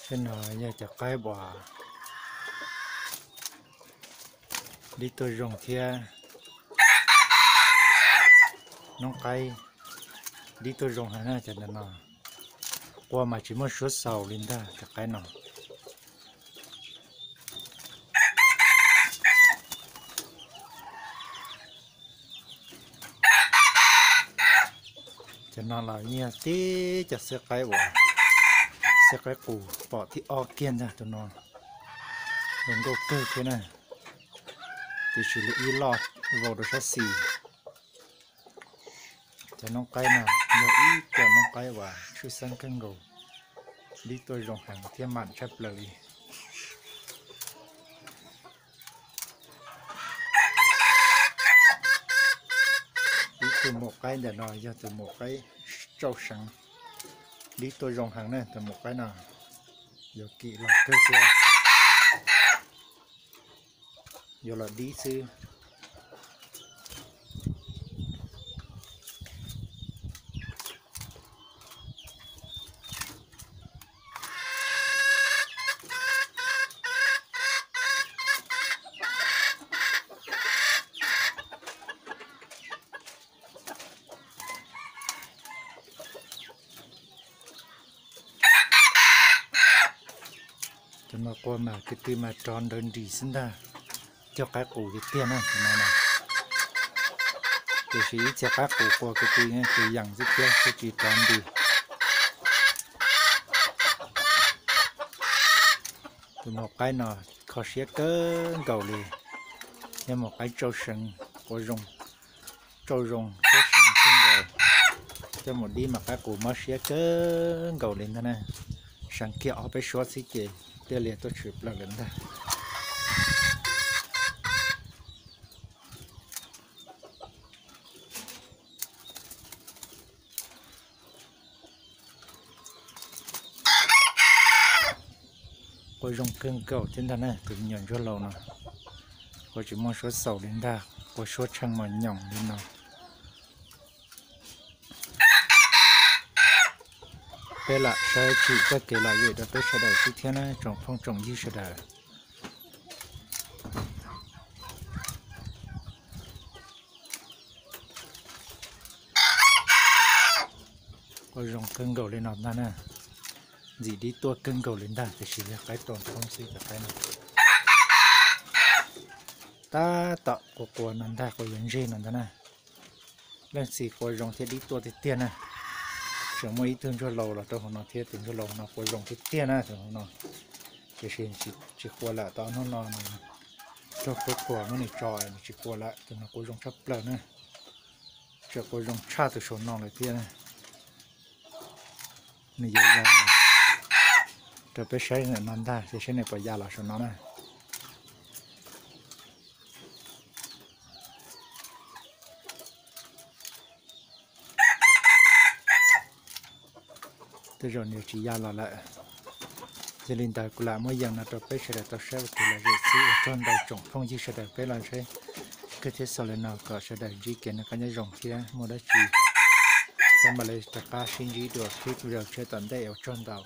Tej no yog cov qaib uas dib tuaj zoo thiab noob qaib dib tuaj zoo heev na cov ntawm no. Qua mas tsis muaj suab xaus li ntag cov qaib no. Cov no los yeej yog tib cov xwb qaib uas, xwb qaib qus pom thib ob kiag ntag tus no. Zoo nkauj kawg thiab na, tiam sis lub ib loj vau rau sab xis. Cov noob qaib no yog ib cov noob qaib uas tshwj xeeb kawg nkaus, dib tuaj zoo heev thiab mam tshaj plaws li. Ib tug maum qaib ntawm no yog tus maum qaib tsauj seev, dib tuaj zoo heev na. Tus maum qaib no yuav kim los kawg thiab, yuav los dib xwb. Cov no qua mas kwv tw mas rov nrawv nris xwb ntag, cog qaib qus tiag tiag na cov no na. Tiam sis ib txhia qaib qus qua kwv tw ces yees xwb thiab, tsis rov nris. Tus maum qaib no kho siab kawg nkaus li, yog maum qaib tsauj seev, qua zoo, tsauj zoo thiab seev kawg nkaus. Coj mus dib mas qaib qus mob siab kawg nkaus li ntag na, seev kiag ob peb suab xwb ces thiaj li tuaj tshwm plaws lawm ntag. Qua zoo kawg nkaus thiab ntag na, tus me nyuam ntsuag laus no, qua tsis muaj suab xaus li ntag, qua suab tsheej mos nyoos li no. Peb lam saib tsim txoj kev lom zem rau peb sawv daws xwb thiab na tsoom phooj tsoom ywg sawv daws. Qua zoo kawg nkaus li no ntag na, ntxim dib tuaj kawg nkaus li ntag, tiam sis yog qaib tua thoob xwb cov qaib no. Tab tom qua qua no ntag, qua yuav ntseg no ntag na. Leej txiv qua zoo thiab dib tuaj tiag tiag na. Tseem muaj ib tug ntsuag laus los rau hauv no thiab, tus ntsuag laus no qua zoo tiag tiag na tus no. Tiam sis tsis qua lawm, tau hnub no nws raug khuab khuas muab nws tso, nws tsis qua lawm, tus no qua zoo tshaj plaws na. Tseem qua zoo tshaj tus saum no lawm thiab. Nws yuav ya rau peb saib no ntag, ces saib nws puas ya los saum no na. Tej zaum nws tsis ya los lawm. Yog li ntawd kuv lam muab yees no rau peb sawv daws tau saib ua kev lom zem xwb, ua tsaug ntau tsoom phooj ywg sawv daws, peb los saib kawg thiab xaus li no, kom sawv daws ntsib kev noj qab nyob zoo thiab muaj dab tsi peb mam li rov qab sib ntsib dua clip video tshiab tom ntej, ua tsaug ntau.